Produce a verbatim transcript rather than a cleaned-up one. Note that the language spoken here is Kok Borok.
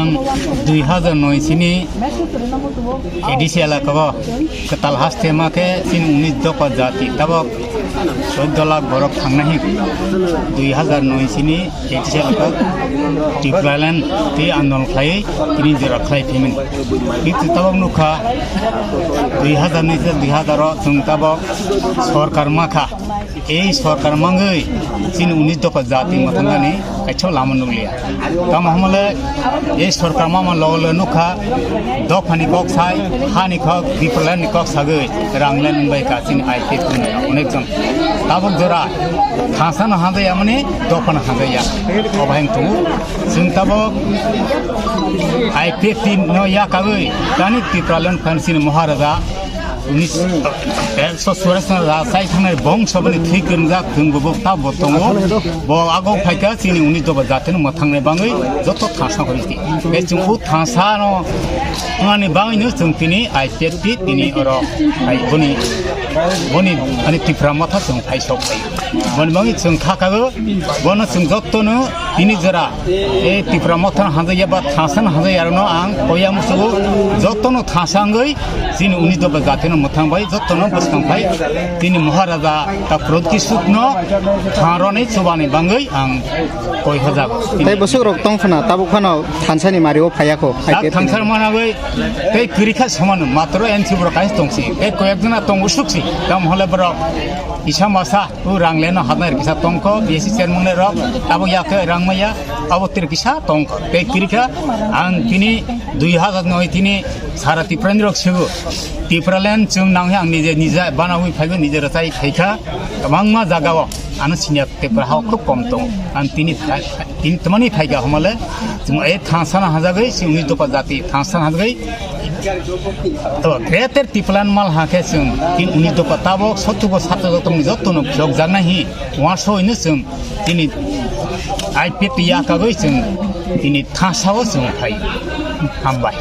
Ang dui hazar noi sini A D C elaka o kwtal haste ma khe chini unis dopha jati tabok chwddo lakh borok thangnai. Dui hazar noi sini A D C elaka Tipraland tei andolon khlai tini jora khlai phaimani. Bithi tabok nukha dui hazar noi se dui hazar o chwng tabok sorkar ma kha. Ei sorkar mangwi chini unis dopha jati mwthangani kaisa lama nukliya. Tamo hwnmale ei sorkar mama logo logo nukha dophani kok sai, hani kok, Tipralandni kok sagwi rang le nungbai ka chini I P F T ni onek jon. Tabuk jora thangsano hanjaya mani dophano hanjaya. Obo hai tongo. Chwng tabuk I P F T no yakagwi tani Tipraland phan chini Maharaja unis, ekso churasna rajai thangnai bongso bini thwi kwrwngjak chwng bo ta bo tongo. Bo ago phaikha chini unis dopha jatino mwthangnai bangwi joto thangsa kori ti. Be chwng u thangsa no ani bangwi no chwng tini I P F T tini oro ai boni, boni ani Tipra Motha chwng phai sok phai. Boni bangwi chwng kha kago, bono chwng jotono tini jora, e Tipra Motha hanjaya ba thangsa hanjaya rokno ang koya musugo jotono thangsa wngwi chini unis dopha jatino mwthang bai jotono bwskang phai tini Maharaja ta Pradyut Kishore no thangroni chubani bangwi ang koi hojago. Tei bwswk rok tong khna tabuk phano thansani mario phaiya kho. Dak thangsar managwi tei kwrwi kha soman matro N C borok kaisa tongsi. Tei koyek jona tongo suksi. Tam hole borok isa masa u rang leno hadnai kisa tongkho, B S C chairman rok tabuk yakhe rang maya, abo tir kisa tongkho. Tei kwrwi kha ang tini dui hazar noi tini sara Tiprani rok sigo. Tipraland chwng nangwi ang nije, nije banawi phaigo, nije rachai phaikha. Kwbangma jagao ano senior Tipra hao khub kom tongo. Ang tini, tini tamani phaikha homale, chwng e thangsana hajagwi, chwng unis dopha jati thangsana hajagwi. To, greater Tipraland mal hakhe chwng tin unis dopha tabok sotto bo satto tongni jotono phiyokjaknai hi, uansoi no chwng tini I P F T yakagwi chwng tini thangsao chwng phai. Hambai.